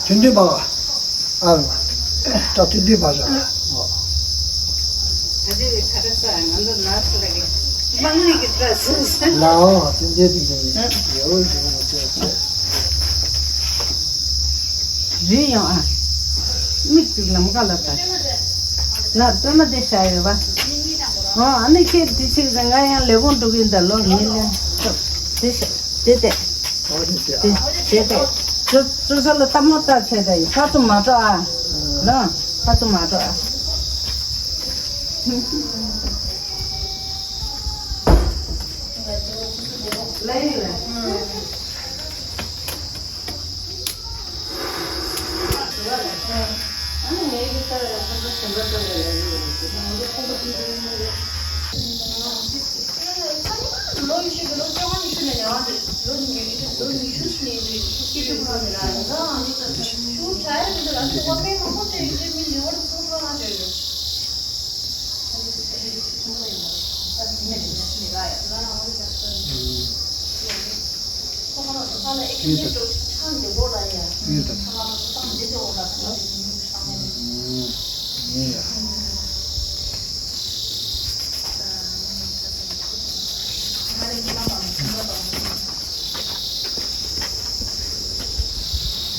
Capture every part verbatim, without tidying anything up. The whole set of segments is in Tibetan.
ཐུན་ཐུན་པ་ལ། ཨ་ལ། ད་ཐུན་ཐུན་པ་ཞག་ལ། ཨོ། ད་དེ་ཁ་ར་ས་ང་ཚོ་ན་ས་ལ་གི་དམངས་གླིང་གི་ཏྲ་སུ་ས། ལ་ཨོ་ཐུན་ཐུན་ཐུན་ཐུན་ཡོ་ཡོ་མ་ཚེ་ཚེ། རེད་ཡོང་ཨ། མིག་ཅིག་ལམ་ཀ་ལ་ད། ལ་པདྨ་དེ་ཤ་ཡོད་པ། ཨོ་ཨ་ནི་ཁྱེད་དེ་ཕྱིར་ང་ཡང་ལས་ཁུངས་འགྲོ་གི་ཡིན་ད་ལོ་ངེས་ལན། དེ་ཤ་དེ་དེ། ཨོ་དེ་དེ་ཨ། དེ་དེ་དེ། ཅོ་ཅོ་ས་ལ་ལྟད་མོ་ལྟ་ཆེ་ད་ཡིན་ཕར་ཚུར་མ་འགྲོ་ཨ། ལ་ཕར་ཚུར་མ་འགྲོ་ཨ། ལ་ཡིན་ལ།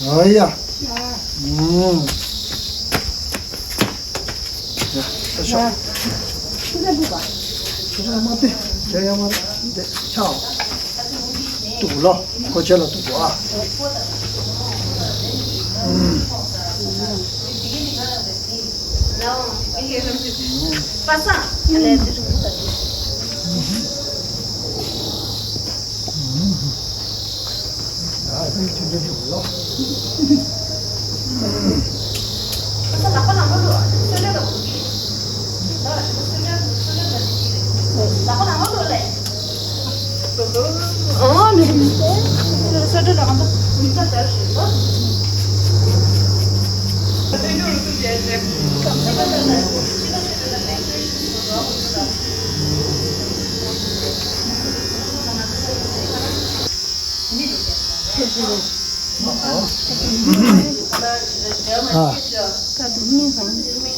ཨ་ཡ། ཨུམ། ཡ། ཤ་ཤ། ཤ་ཤ་མ་དེ། ཇ་ཡ་མ་དེ་ཆའོ། ཏུ་ལོ། ཁོ་ཆེ་ལ་ཏུ་གོ་ཨ། ཨུམ། པ་སངས། ཨ།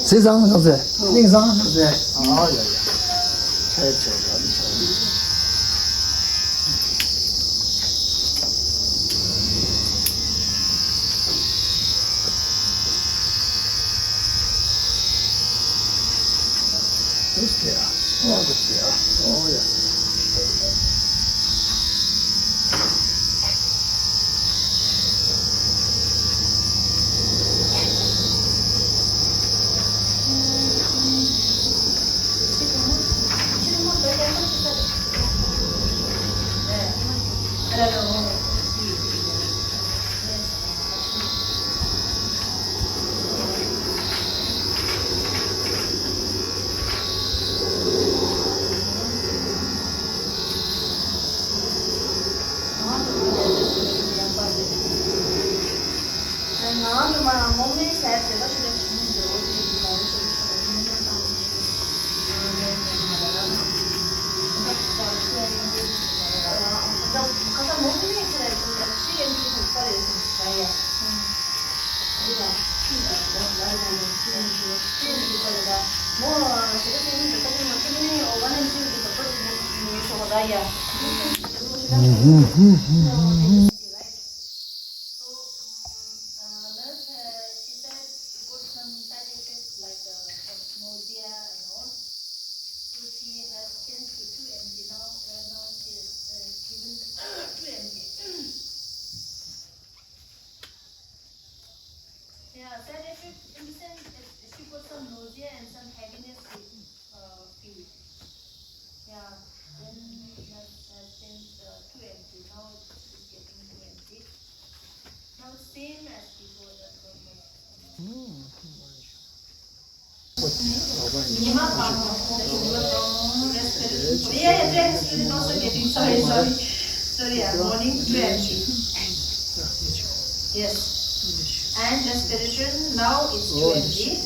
ཟས་བཟང་ལགས་ཟེར། སྙིང་བཟང་ལགས་ཟེར། ཨ་ཡ་ཡ། ཆེ་ཆེ་ཆེ། This there. Oh, this there. Oh, yes. So, um, uh, nurse, uh, she said she got some side effects like, uh, some nausea and all. So she has changed to two M G now. Right now she is, uh, given two M G. Yeah, side effect in the sense that she got some nausea and some heaviness with, uh, feet. Yeah, then that has changed, uh, two M G. Now it's getting two M G. Now same as before, the problem. Mm. Yeah, yeah, yeah, sorry, sorry. Sorry, yeah, morning two M G. Yes. And respiration now it's two M G.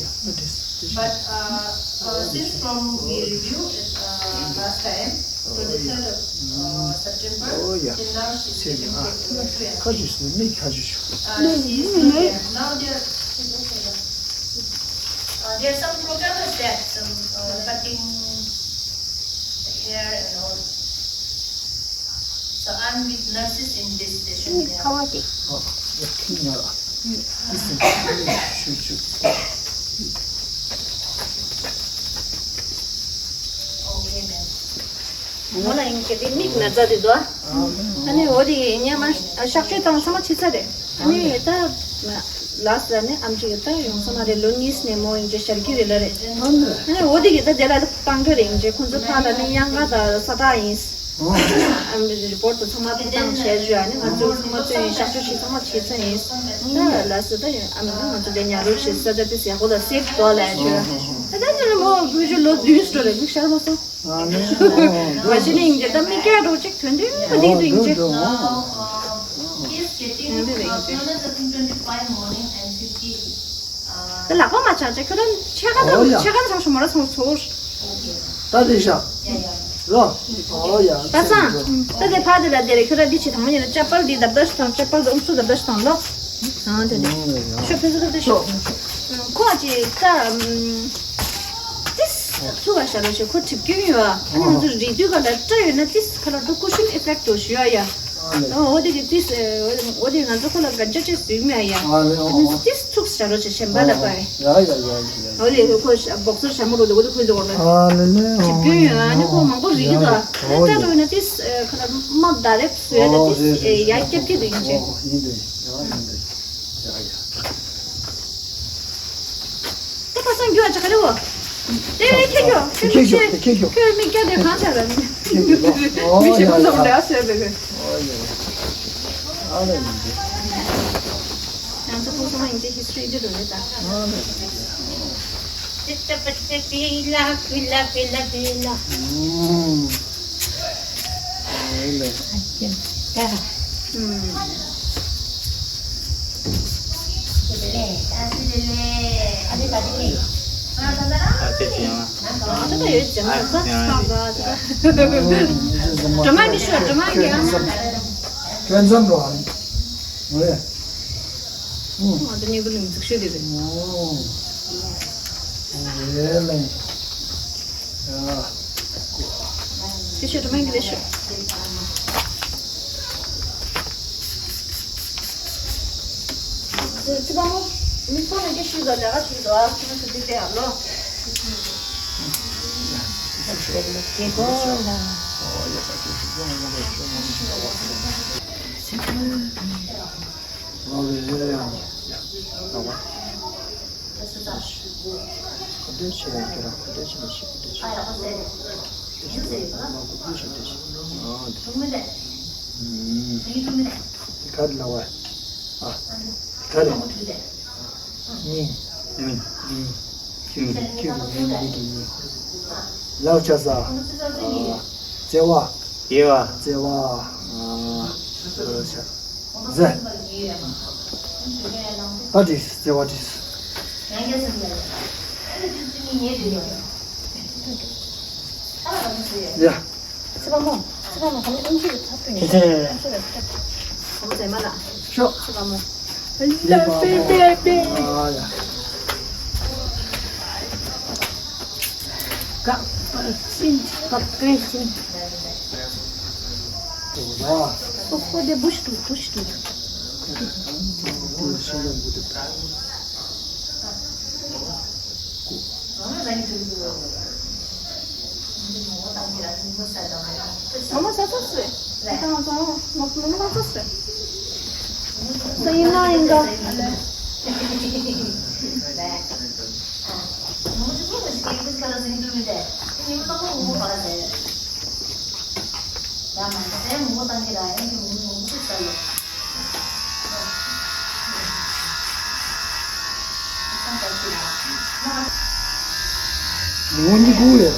But, uh, uh, since from we review, it, uh, Last time, twenty-third of uh, September, oh, yeah. Till now she's getting paid to two and ཁ་ཅིག་སུ་མིག་ཁ་ཅིག་ཤོག Uh, she's not there. Now they're, uh, there are some programmers there, some uh, cutting hair and all. So I'm with nurses in this station. ཁ་བ་དེ། ཨ། ཡ་ཁྱི་ཉ་ར། ཨིས་ཤུ་ཤུ། Okay, ma'am. ང་ལ་ཡིན་གྱི་དེ་མིག་ན་ཚ་དེ་དོ། ཨ་ནི་འོ་དེ་ཉ་མ་གཤག་བཅོས་བཏང་ཚང་མ་ཕྱི་ཚ་རེད། ཨ་ནི་ད་ལ་ས་ནི་ཨམ་ཆི་གི་ད་ཡོང་ས་མ་རེད། ལོ་གཉིས་ནས་མོ་ཡིན་གྱི་ཞལ་གྱི་རེད་ལ་རེད། ཨ་ནི་འོ་དེ་གི་ད་དེ་ལ་བཏང་གི་རེད། ཡིན་གྱི་ཁོང་ཚོ་ཕ་ལ་ནི་གཡང་ག་ད་ས་ཐག་ཡིན། ཨ་མི་རི་པོར་ཊི་དུ་ཚང་མ་ཕུལ་བཏང་བྱས་བཞག་ནི་ང་ཚོ་ཚང་མ་བཙོན་ཡིན། གཤག་བཅོས་བྱས་ཚང་མ་བྱས་ཚར་ཡིན། ད་ལ་སི་ད་ཨ་མི་ང་ཚོ་དེ་ཉལ་རོགས་བྱེད་ས་ཆ་དེ་ཟེར་ཧོ་ལ་སེབ་ཏོ་ལ་ཆོས། ད་ད་ནི་མོ་བུ་ཆུ་ལོ་བདུན་སྤྲོ་རེད། མིག་ཤར་མ་སོང་། ཨ་ནི་མ་གཞི་ནི་ཡིན་གྱི་ད་མིག་སྐྱ་འགྲོ་ཅིག་དོན་དོན་མ་དེ་དུ་ཡིན་གྱི། He's getting uh, two hundred thirteen twenty-five morning and fifty ད་ལག་པ་མ་ཆག་ཅེ་ཁྱོད་རང་ཕྱེད་ཀ་ཨོ་དང་ཡ། ཕྱེད་ཀ་ཚང་ཤོ་མོ་ར་ཚང་ཚོ། ད་དེ་ཤ། ལོ། ཨོ་ཡ། ད་ཚང་། ད་དེ་ཕ་དེ་ལ་དེ་རེ་ཁྱོད་རང་འདི་ཆེ་དང་མ་ཉེ་ལ་ཅ་པལ་འདི་བརྡབ་བརྡབ་ཤི་དང་ཅ་པལ་འདི་ཨུམ་སུ་བརྡབ་བརྡབ་ཤི་དང་ལོ། ཨང་དེ་ནི། ཤོ་ཕེ་སུ་ཁ་དེ་ཤོ། ཁོ་ཅི་ད། ཏིས། ཐུ་བ་ཤ་ལོ་ཤོ་ཁོ་གྲིབ་སྐྱོན་ཡོད་ཨ། ང་ཚོ་རི་དུས་ག་ལ་སྐྲ་ཡོད་ན་ཏིས་ཁ་ལ་འགྲོ་ཀུ་ཤུན་ཨེ་ཕེག་ཏོ་ཞུ་ཡ་ཡ། ཨོ་དེ་གི་ཏིས། ཨོ་དེ་ང་ཚོ་ཁོ་ལ་ག་འཇའ་ཆེ་སུས་མེད་ཡ། ཨ་ནི་ཏིས་ཚུགས་ཤ་རོ་ཆེ་ཤན་པ་ལ་པ་ཡ། ཡ་ཡ་ཡ་ཡ། ཨོ་དེ་ཁོ་བོག་སར་ཤ་མོ་རོ་དེ་ཨོ་དེ་ཁོ་དེ་འོ་ལ། ཨ་ནི་ནི་གྲིབ་སྐྱོན་ཡོད་ཨ་ནི་ཁོ་མང་པོ་རིག་གི་འདུག་ཨ་ནི་ཏ་རོ་ཡིན་ན་ཏིས་ཁ་ལ་མ་ད་རེབ་སུ་ཡ་ད་ཏིས་ཡ་སྐྱབས་ཀྱི་འདུག་ཡིན་ཅེ། ཡིན་འདུག་ཡ་ཡིན་འདུག་ཡ་ཡ། ད་ཁ་སང་རྒྱུ་བ་ཅག་ག་རེ་བོ། དེ་ཁྱེད་ཁྱོད་ཁྱོད་ཁྱེད་ཁྱོད་ཁྱོད་ཁྱེད་ཁྱོད་ཁྱོད་མིག་སྐྱ་དེ་གང་ཆགས་ར། ཁྱེད་ཁྱོད་ཨོ་མི་ཤེས་ཡ་པོ་ལ་ཡ་འདྲ་ཟེར་བས། ཨོ་ཡ། ཨ་ལ་ཡིན་གྱི། ང་ཚོ་ཕུགས་བསམ་ཡིན་གྱི་ཧི་སི་ཊོ་རི་འདི་རུ་རེད་ད། ཨ་ལ་ཡིན་གྱི། དེ་ལྟ་བུ་དེ་པི་ལ་པི་ལ་པི་ལ་པི་ལ། ཨུམ། ཨ་ལ། ཨ་ཀྱེ། ད། ཨུམ། ཙི་པ་མོ། མི་ཚོ་ནས་ཀྱི་ཤུལ་ལ་ལས་ཀ་བྱེད་འདུག་ཨ་ཁྱོད་ཚོ་འདི་བལྟས་ཨ་ལོ། རྒྱལ་པོ་ལ། ག་འདྲ་བྱས་ཡང་ཁྱེད་རང་ག་འདྲ་བྱས་ན་ཤི་ག་འདྲ་བྱས། ཨ་ཡ་ཁོ་ཟེར། ཡུ་ཟེར་ཡིན་པ། མ་གུ་གུ་ཞིག་འདྲ་བྱས། ཨ་འདི། ཐུག་མི་རེད། ཨུམ། ཡིན་ཐུག་མི་རེད། འདི་ག་རེ་ལབ་པ། ཨ་འདི་ག་རེ། མ་གུ་དུས་རེད། གཉིས། གཉིས། གཉིས། ཁྱེད་ཀྱི་གཉིས་འདི་གི་གཉིས། ལབ་བྱ་ས། ཨ་བརྩེ་བ། བརྩེ་བ། བརྩེ་བ། ཨ་བརྩེ་བ། ཟེ། ད་དྲིས་བརྩེ་བ་དྲིས། ཡ། ཚེ་དཔག་མོ། ཚེ་དཔག་མོ་ག་ནས་ཨུམ་ཆུ་ཡོད་ཐབས་ཀྱི་ཨུམ་ཆུ་ཡོད་ཐབས། ག་མོ་ཟེར་མ་ལ། ཤོག་ཚེ་དཔག་མོ། ལ་པེ་པེ་པེ། ཨ་ཡ། ཀ་པར་ཅིན་ཀ་པེ་ཅིན། ཏོ་ར། ཏོ་ཁོ་དེ་བུཤ་ཏུ་བུཤ་ཏུ། ཏོ་ཤིང་ལ་འགུ་ཏུ། ཀུ། མོ་མོ་ས་ས་སུ། ད་ང་ཚོ་མོ་མོ་མ་ས་སུ། ས་ཡིན་ན་ཡིན་ག་ཉིན་གུང་གཉིད་ཁུག་ཡོད།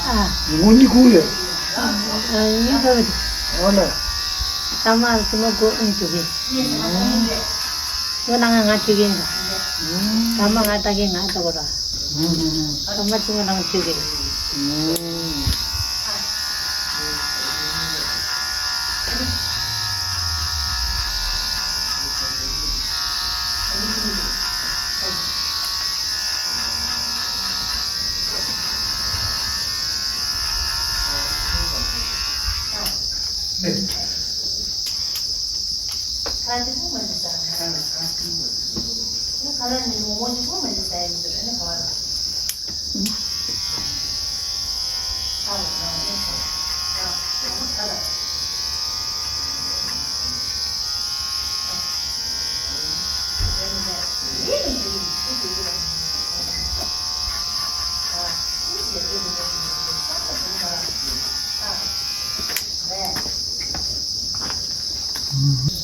ཨ། ཉིན་གུང་གཉིད་ཁུག་ཡོད། ཨ། ཉིན་གུང་། འོ་ན། ཐ་མ་ལ་ཐ་མ་གོ་ཨང་ཐུག་གི། ཨུམ། ཁྱོད་ནང་ང་ཐུག་གི་ཡིན་ད། ཨུམ། ཐ་མ་ང་ལྟ་གི་ང་ལྟ་གོ་ར། ཨུམ། ཐ་མ་ཐ་མ་ནང་ཐུག་གི། ཨུམ། ཁ་ལག་དེ་ཚོ་མ་འདི་ཟ། ཁ་ལག་ནི་མོག་མོག་དེ་ཚོ་མ་འདི་ཟ་ཡ་མི་འདུག་ཨ་ནི་ག་བ་ལ། ཁ་ལག་ནང་ནས་ཁ་ལག་ཁ་ལག་ཁ་ལག་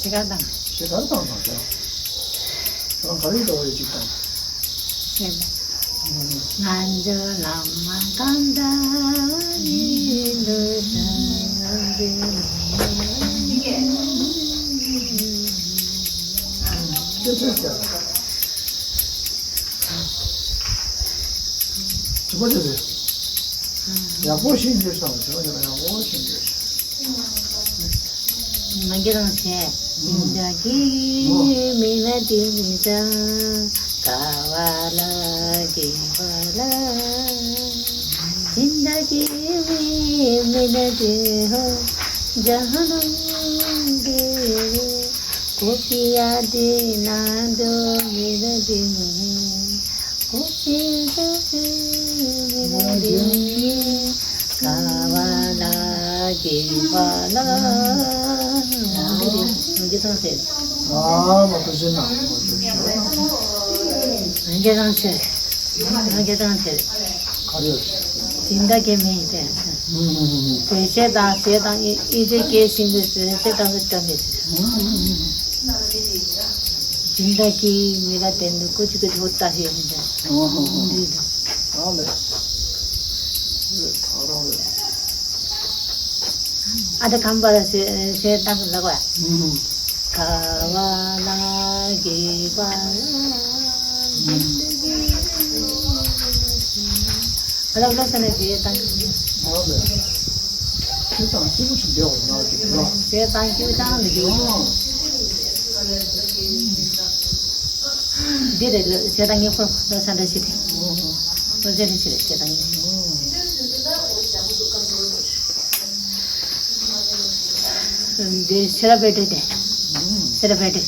ཅི་ག་དང་། ཞེ་དྲག་དང་དང་ཞེ། ཁྱོད་རང་ག་རེ་འདྲ་བ་ཡོད་ཅིག་དང་། ཞེས་པ། ང་ཚོ་བླ་མ་གང་ལྟར་ཡིན་འདུག་ད་ང་ཚོའི་མི་ཡིན། ཅི་ཚོད་ཀྱང་། དྲི་བ་དེ་རེད། ཡག་པོ་ཤེས་རྒྱུ་དང་དྲི་བ་དེ་ལ་ཡག་པོ་ཤེས་རྒྱུ། ང་རྒྱལ་དང་བྱས། ཨུམ། ཛིན་ཌ་གི་ཨོ། མི་ན་དི་ཛ་ཀ་བ་ལ་གི་བ་ལ། ཛིན་ཌ་གི་མི་ན་དི་ཧོ་ཇ་ཧ་ནམ་གི། ཁོ་པི་ཡ་དི་ན་དོ་མི་ན་དི་མི། ཁོ་པི་ཡ་དི་མི་ན་དི་མི། ཀ་བ་ལ་གི་བ་ལ། འདི་རེད། འདི་དང་ཟེར། ཨ་མ་ཐུགས་རྗེ་གནང་། འདི་དང་ཟེར། འདི་དང་ཟེར། ག་རེ་ཡོད། ཛིན་ཌ་གི་མི་དེ། ཧུམ་ཧུམ་ཧུམ་ཧུམ། དེ་ཞེ་དང་ཞེ་དང་ཨི་ཨི་ཙེ་སྐད་ཤིང་གི་ཟེར་ཞེ་དང་གི་སྐྲ་མི་ཟེར། ཧུམ་ཧུམ་ཧུམ་ཧུམ། ཛིན་ཌ་གི་མི་ལ་དེ་ནི་ཀུ་ཅི་ཀུ་ཅི་ཧོ་ཏ་ཧེ་ཧེ་ཟེར། ཧུམ་ཧུམ་ཧུམ། འདི་དང་། ཨ་ལེ། ཨ་ད་ཁམས་པ་ལ་ཞེ་ཞེ་དང་གི་ལག་པ། ཧུམ་ཧུམ། ཀ་བ་ལ་གི་བ་ལ། ཨ་ལ་ལ་ས་ནས་ཞེ་དང་། ཨ་ལེ། ཞེ་དང་སྐྱིད་པོ་ཞིག་བསྡད་འོང་ན་ཅིག་ལ། ཞེ་དང་སྐྱིད་པོ་ཅང་མི་འདུག་འདི་རེད་ལ་ཞེ་དང་ངེས་པར་ལ་ས་འདྲ་ཞིག་རེད། ལ་ས་འདྲ་ཞིག་རེད་ཞེ་དང་ངེས། འདི་སེ་ར་བེ་ཏྲེ་དེ། སེ་ར་བེ་ཏྲེ།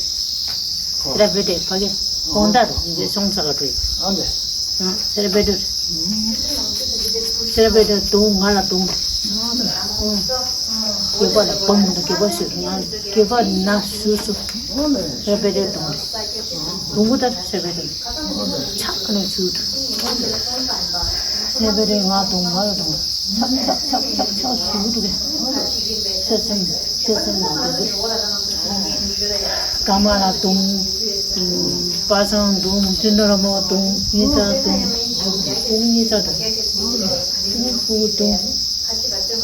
སེ་ར་བེ་ཏྲེ་ཕ་གི་དགོང་དག་རེད་འདི་སོང་ཚ་ག་འགྲོ་ཡིན། ཨ་ལེ། སེ་ར་བེ་ཏྲེ། སེ་ར་བེ་ཏྲེ་དུང་ང་ལ་དུང་། ཨ་ལེ། སྐྱེས་པ་ལ་བང་དུ་སྐྱེས་པ་ཞིག་ང་སྐྱེས་པ་ན་སུ་སུ། ཨ་ལེ། སེ་ར་བེ་ཏྲེ་དུང་རེད། དུང་གུ་ད་སེ་ར་བེ་ཏྲེ། ཨ་ལེ། ཆག་ནས་ཚུལ་དུ། ཨ་ལེ། ཧེ་བེ་རེ་ང་དང་ང་ལ་དང་། ཆབ་ཆབ་ཆབ་ཆབ་ཆབ་ཞུ་འདུག་གས། ཆེ་སེམས་ཆེ་སེམས་ལ་འདུག་གས། ཀ་མ་ལ་དང་། པ་སངས་དང་། སུ་ནུ་ར་མོ་དང་། གཉིས་ཆ་དང་། ཕུ་གུ་གཉིས་ཆ་དང་། ཕུ་གུ་དང་།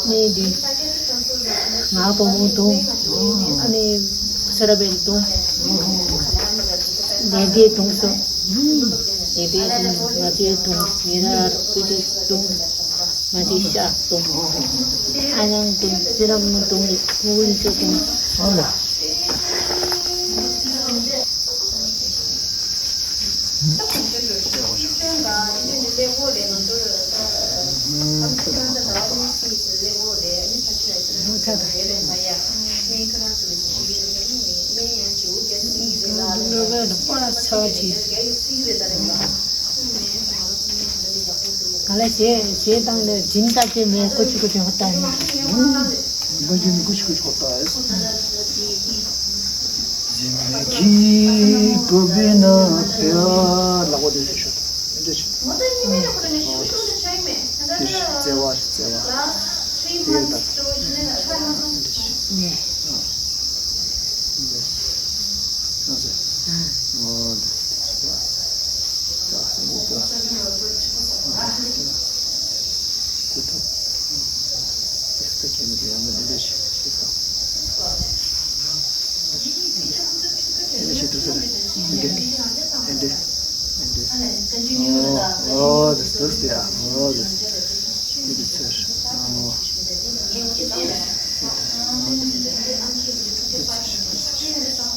ནི་འདི། ང་བུ་མོ་དང་། ཨ་ནི་སེ་ར་བེ་རི་དང་། ལེ་བེ་དང་སོ། ལེ་བེ་དང་། ང་བཅས་དང་། ཉེ་ར་བུ་དེ་དང་། ང་བཅས་ཤ་དང་། ཨ་ཉང་དང་། ཙི་རམ་དང་། ཀུ་ཝུན་ཅོ་དང་། ཨ་ལ། ག་ལ་ཞེས་ཞེས་བཏང་ནས་སྦྱིན་བདག་གི་མེ་ཀོ་ཆུ་ཀོ་ཆུ་ཧོ་ཏ་ཡིན། ཀོ་ཆུ་ཀོ་ཆུ་ཧོ་ཏ་ཡིན། སྦྱིན་གྱི་ཀུ་བི་ན་པེ་ལ་གོ་དེ་ཞུ་ཤོད། འདི་ཞུ། འདི་བརྩེ་བ་བརྩེ་བ། དེ་ལྟར། འདི་ཞུ། འདི། ཨོ་དེ།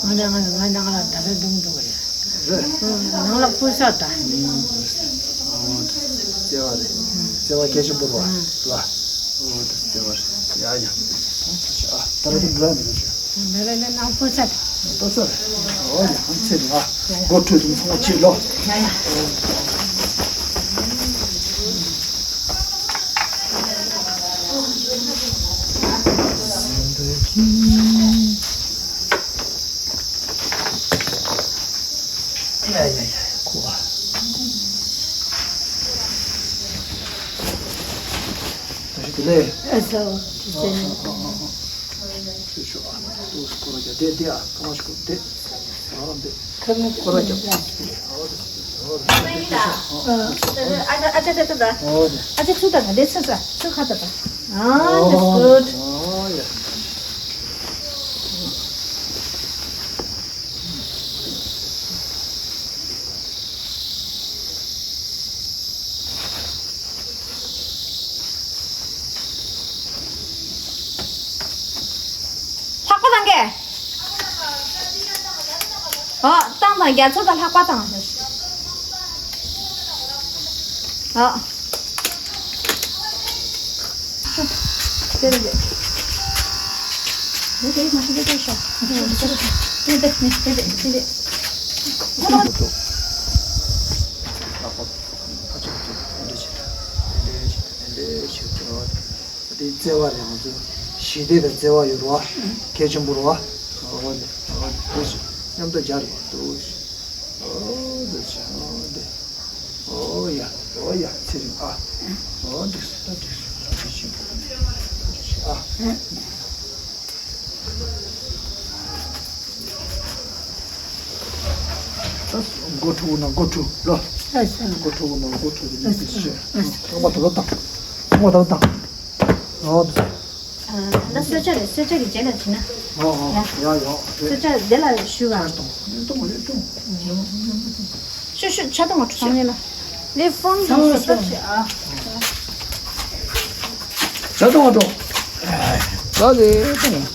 ང་ནང་ང་ང་ནང་ལ་ད་རེ་འདུག་འདུག་རེད། རེད། ནང་ལ་བསྐུར་ས་ད། བརྩེ་བ་རེད། བརྩེ་བ་སྐད་ཆ་འབུར་བ་ལ། ཨོ་ད་བརྩེ་བ་རེད། ཡ་ཡ། ཨ་ད་རེ་འདུག་འགྲོ་ཡ་མི་འདུག་ཅེས། ལ་ལ་ལ་ནང་པོ་ཚར། ཏོ་ཚར། ཨོ་ཡ་ཧང་ཚེ་ར། སྒོ་ཁྲུས་དང་ཚང་མ་བྱེད་ལོ། ཡ་ཡ། ཡ་ཡ་ཡ་ཁོ་ཨ། ད་ཞིག་ལས། ཨ་ཟོ། ཨ་ཨ་ཨ་ཨ། ཤོ་ཤོ་ཨ། ཏུ་སྐོར་ར་རྒྱབ་དེ་དེ་ཨ། ཁ་མ་ཤོ་དེ། ཨ་དེ། ཁ་མ་སྐོར་ར་རྒྱབ། ཨ་ཨ་ཨ་ཨ། ཨ་ཅག་ཚུར་ད་ད་དེ་ཚུར་ད་ཚུར་ཁ་ད་ད། ཨ། That's good. ཨ་ཡ། ལྷག་པ་བཏང་གས། ཨ། བཏང་དང་རྒྱ་མཚོ་དང་ལྷག་པ་བཏང་། ཨ། དེ་རེད། དེ་དེ་མ་ཤི་དེ་དེ་ཤོག་དེ་དེ་དེ་དེ་དེ། དེ་བརྩེ་བ་རེད། ང་ཚོ་ཞི་བདེ་དང་བརྩེ་བ་ཡོད་རོགས། གལ་ཆེན་པོ་རོགས། འོ་དེ་འོ་དེ་མཉམ་དུ་སྦྱར་དགོས་འདུག་འོ་དེ་ཆ་འོ་དེ། ཨོ་ཡ། ཨོ་ཡ། ཚེ་རིང་ཨ། ཨོ་འགྲིག་སོང་། ད་འགྲིག་སོང་། ད་འགྲིག་སོང་། ཨ། ད་སྒོ་ཕྲུག་ན་སྒོ་ཕྲུག་ལོ། ཨ་ས། སྒོ་ཕྲུག་ན་སྒོ་ཕྲུག་དེ་ནི་ཨ་ས། ཚང་མ་ད་ལོ་བཏང་། ཚང་མ་ད་ལོ་བཏང་། ཨོ་དེ། ཨ། ད་གསོལ་ཇ་རེད། གསོལ་ཇ་གི་རྗེས་ལ་བྱས་ན། ཨོ་ཨོ། ཡ། ཡ་ཡ། གསོལ་ཇ་དེ་ལ་ཞུ་ག་ཆར་གཏོང་། གཏོང་གཏོང་། ཤུ་ཤུ་ཆར་གཏོང་བ་འགྲོ་ཐང་ཡིན་ལ། ལས་ཕོན་གཏོང་ཟེར་ལྟ་བྱེད་ཨ། ཆར་གཏོང་བ་འགྲོ། ལ་ལས་གཏོང་།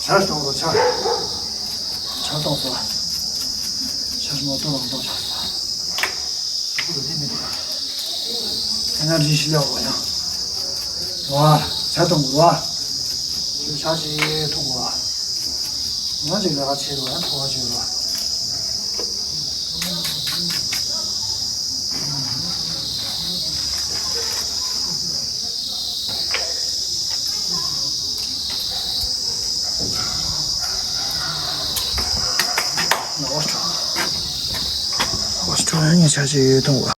ཆར་གཏོང་རོགས། ཆར། ཆར་གཏོང་སོང་། ཆར་མོ་གཏོང་རོགས། གཏོང་ཆར་སོང་། ཁོ་ལ་དེ་མི་འདུག་ཨེ་ནར་ཇི་ཞིག་ཡོད་པ་ཡང་། ཝ། ཆར་གཏོང་དགོས་པ། ཁྱོད་ཆར་ཞིག་འཐུང་དགོས་པ། ང་ཅིག་ལས་ཀ་བྱེད་རོགས། ཡང་ཐོག་ཁ་བྱེད་རོགས། ཨོ་སྤྲོ། ཨོ་སྤྲོ་ཡང་ངས་ཆ་ཆེ་ཡོད་དང་བ།